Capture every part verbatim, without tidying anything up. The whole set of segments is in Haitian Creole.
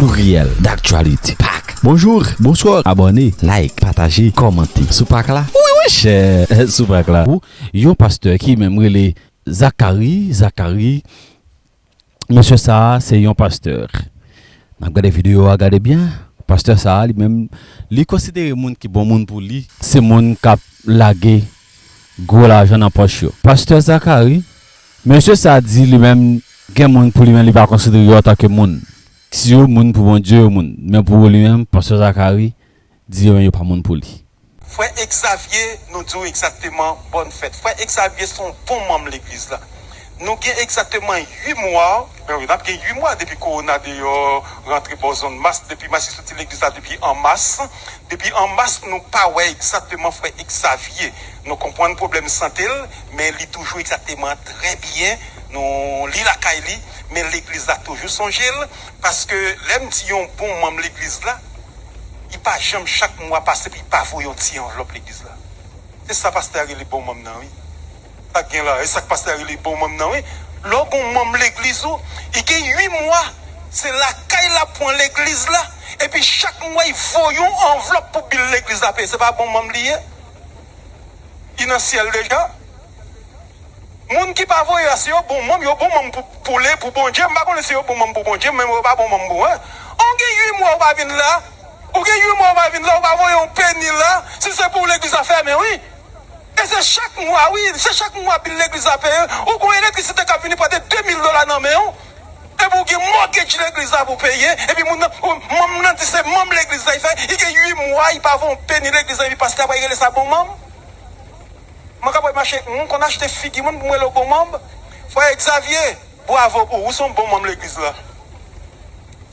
Pluriel d'actualité. Pak. Bonjou, bonswa, abòne, like, pataje, kòmante. Sou pak la? Wi, monchè, sou pak la. Ou, yon pastè ki menm rele Zakari, Zakari, mesye sa a, se yon pastè. N ap gade videyo a, gade byen. Pastè sa a, li menm, li konsidere moun ki bon moun pou li, se moun k ap lage gwo lajan nan pòch yo. Pastè Zakari, mesye sa a di li menm gen moun pou li, men li pa konsidere yo antanke moun. Si yo moun pou Bondye, yo moun. Men pou li menm, pastè Zakari di yo menm yo pa moun pou li. Frè Exavier, nou di w egzakteman bòn fèt. Frè Exavier se yon bon manm legliz la. Nou gen egzakteman uit mwa, ben wi, n ap gen uit mwa depi kowona deyò rantre bò zòn Mas, depi Mas li soti legliz la depi an mas. Depi an mas, nou pa wè egzakteman frè Exavier. Nou konprann pwoblèm sante l, men li toujou egzakteman trè byen. Nou, li lakay li, men legliz la toujou sonje l. Paske lè m di yon bon manm legliz la, li pa janm chak mwa pase pou li pa voye yon ti anvlòp legliz la. Se sa pastè a rele bon manm nan, wi. Sa k gen la, e sa k pastè a rele bon manm nan, wi. Lè w gon manm legliz ou, li gen uit mwa, se lakay l ap pran legliz la, epi chak mwa li voye yon anvlòp pou bil legliz la peye. Se pa bon manm li ye? Li nan syèl deja? Moun ki pa voye a, si yo bon manm, yo bon manm pou, pou le, pou Bondye. M pa konnen si yo bon manm pou Bondye, men yo pa bon manm pou mwen. Ou gen uit mwa ou pa vin la. Ou gen uit mwa ou pa vin la, ou pa voye yon peni la. Si se pou legliz la fèmen, wi. E se chak mwa, wi, se chak mwa bil legliz la peye. Ou gon elektrisite k ap vini pote de mil dola nan men w. Epi ou gen mortgage legliz la pou peye. Epi moun nan, ou, manm nan di se manm legliz la li fè. Li gen uit mwa, li pa voye yon peni legliz la, epi pastè a pral rele sa bon manm. Mwen ka pral mache, m konn achte figi moun pou m rele w bon manm. Frè Xavier, bwavo pou ou, ou se yon bon manm legliz la.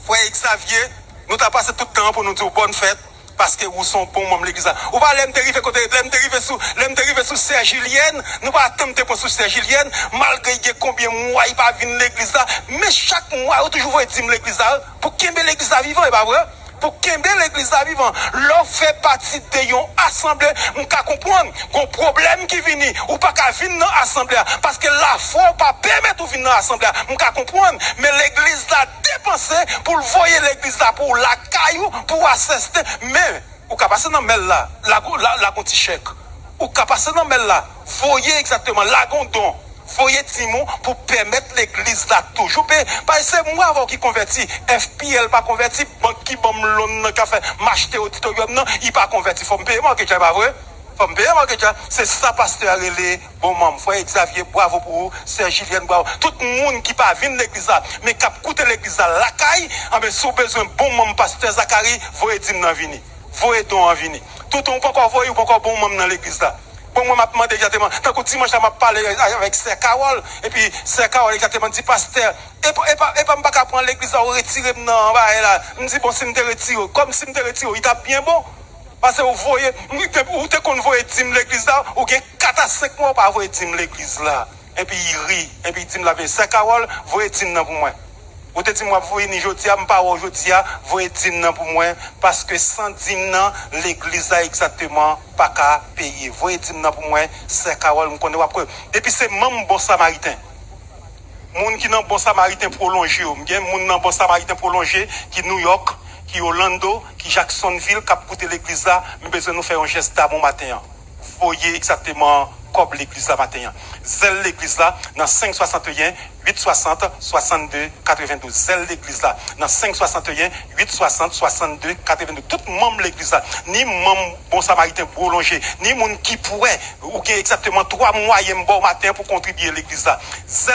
Frè Xavier, nou ta pase tout tan an pou nou di w bòn fèt, paske ou se yon bon manm legliz la. Ou pa lè m te rive kote, lè m te rive sou, lè m te rive sou sè Jilyèn, nou pa tann m te pran sou sè Jilyèn, malgre l gen konbyen mwa li pa vin legliz la, men chak mwa yo toujou voye dim legliz la, pou kenbe legliz la vivan, e pa vre? Pou kenbe legliz la vivan. Lè w fè pati de yon asanble, m ka konprann, gon pwoblèm ki vini, ou pa ka vin nan asanble a, paske lafwa w pa pèmèt ou vin nan asanble a. M ka konprann, men legliz la depanse pou l voye legliz la pou w lakay ou, pou w asiste. Men, ou ka pase nan mèl la, la, la, la gon ti chèk. Ou ka pase nan mèl la, voye egzakteman, lage yon don. Voye dim ou pou pèmèt legliz la toujou peye. Paske se mwen avè w ki konvèti, F P L pa konvèti, bank ki ban m loan nan, k ap fè m achte oditoryòm nan, li pa konvèti. Fò m peye mortgage la, e pa vre? Fò m peye mortgage la. Se sa pastè a rele bon manm. Frè Xavier, bwavo pou ou. Sè Jilyèn, bwavo. Tout moun ki pa vin legliz la, men k ap koute legliz la lakay, anben, si w bezwen bon manm pastè Zakari, voye dim nan vini. Voye don an vini. Toutan ou poko voye, ou poko bon manm nan legliz la. Bon, mwen, m ap mande egzakteman, tankou dimanch la, m ap pale avèk sè Carole, epi sè Carole egzakteman di, pastè, e pa, e pa, e pa m pa ka pran legliz la, ou retire m nan bagay la. M di, bon, si m te retire w, kòm si m te retire w, li t ap byen bon. Paske ou voye, ou te, ou te konn voye dim legliz la, ou gen kat a senk mwa ou pa voye dim legliz la. Epi li ri, epi li di m, l ap vini. Sè Carole, voye dim nan pou mwen. Ou te di m w ap vini jodi a, m pa wè w jodi a, voye dim nan pou mwen, paske san dim nan, legliz la egzakteman pa ka peye. Voye dim nan pou mwen, sè Carole, m konnen w ap kwè. Epi se manm Bon Samariten. Moun ki nan Bon Samariten pwolonje yo. M gen moun nan Bon Samariten pwolonje ki New York, ki Orlando, ki Jacksonville, k ap koute legliz la. M bezwen nou fè yon jès damou maten an. Voye egzakteman kòb legliz la maten an. Zèl legliz la nan senk swasanteyen, uit swasant, swasannde, katrevendouz. Zèl legliz la nan senk swasanteyen, uit swasant, swasannde, katrevendouz. Tout manm legliz la, ni manm Bon Samariten pwolonje, ni moun ki prè, ou gen egzakteman twa mwayen m ba w maten an pou kontribye legliz la. Zèl